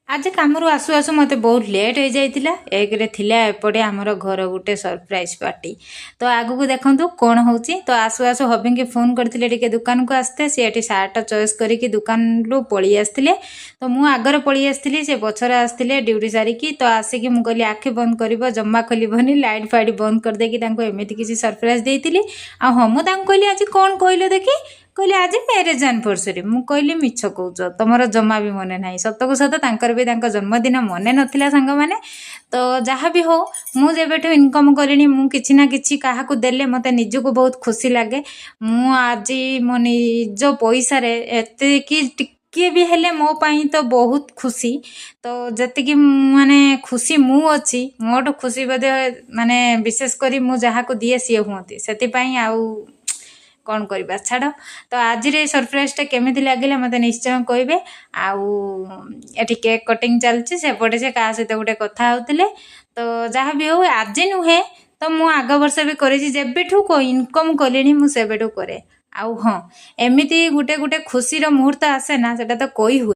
ଆଜି କାମରୁ ଆସୁ ଆସୁ ମୋତେ ବହୁତ ଲେଟ୍ ହେଇଯାଇଥିଲା। ଏକରେ ଥିଲା ଏପଟେ ଆମର ଘର ଗୋଟେ ସରପ୍ରାଇଜ୍ ପାର୍ଟି। ତ ଆଗକୁ ଦେଖନ୍ତୁ କ'ଣ ହେଉଛି। ତ ଆସୁ ଆସୁ ହବିଙ୍କି ଫୋନ୍ କରିଥିଲେ ଟିକେ ଦୋକାନକୁ ଆସିତେ। ସେ ଏଠି ସାର୍ଟ ଚଏସ୍ କରିକି ଦୋକାନରୁ ପଳେଇ ଆସିଥିଲେ। ତ ମୁଁ ଆଗରେ ପଳେଇ ଆସିଥିଲି, ସେ ପଛରେ ଆସିଥିଲେ ଡ୍ୟୁଟି ସାରିକି। ତ ଆସିକି ମୁଁ କହିଲି, ଆଖି ବନ୍ଦ କରିବ, ଜମା ଖୋଲିବନି। ଲାଇଟ୍ ଫାଇଟ୍ ବନ୍ଦ କରିଦେଇକି ତାଙ୍କୁ ଏମିତି କିଛି ସରପ୍ରାଇଜ୍ ଦେଇଥିଲି। ଆଉ ହଁ, ମୁଁ ତାଙ୍କୁ କହିଲି, ଆଜି କ'ଣ କହିଲ ଦେଖି? କହିଲେ, ଆଜି ମ୍ୟାରେଜ୍ ଆନିଭର୍ସରୀ। ମୁଁ କହିଲି, ମିଛ କହୁଛ, ତମର ଜମା ବି ମନେ ନାହିଁ। ସତକୁ ସତ ତାଙ୍କର ବି ତାଙ୍କ ଜନ୍ମଦିନ ମନେ ନଥିଲା ସାଙ୍ଗମାନେ। ତ ଯାହା ବି ହଉ, ମୁଁ ଯେବେଠୁ ଇନକମ୍ କଲିଣି, ମୁଁ କିଛି ନା କିଛି କାହାକୁ ଦେଲେ ମୋତେ ନିଜକୁ ବହୁତ ଖୁସି ଲାଗେ। ମୁଁ ଆଜି ମୋ ନିଜ ପଇସାରେ ଏତିକି ଟିକିଏ ବି ହେଲେ ମୋ ପାଇଁ ତ ବହୁତ ଖୁସି। ତ ଯେତିକି ମାନେ ଖୁସି ମୁଁ ଅଛି, ମୋଠୁ ଖୁସି ବୋଧେ ମାନେ ବିଶେଷ କରି ମୁଁ ଯାହାକୁ ଦିଏ ସିଏ ହୁଅନ୍ତି। ସେଥିପାଇଁ ଆଉ କ'ଣ କରିବା, ଛାଡ଼। ତ ଆଜିର ଏଇ ସରପ୍ରାଇଜଟା କେମିତି ଲାଗିଲା, ମୋତେ ନିଶ୍ଚୟ କହିବେ। ଆଉ ଏଠି କେକ୍ କଟିଂ ଚାଲିଛି, ସେପଟେ ସେ କାହା ସହିତ ଗୋଟେ କଥା ହେଉଥିଲେ। ତ ଯାହା ବି ହଉ, ଆଜି ନୁହେଁ ତ ମୁଁ ଆଗ ବର୍ଷ ବି କରିଛି। ଯେବେଠୁ ଇନକମ୍ କଲିଣି, ମୁଁ ସେବେଠୁ କରେ। ଆଉ ହଁ, ଏମିତି ଗୋଟେ ଗୋଟେ ଖୁସିର ମୁହୂର୍ତ୍ତ ଆସେ ନା, ସେଟା ତ କହି ହୁଏ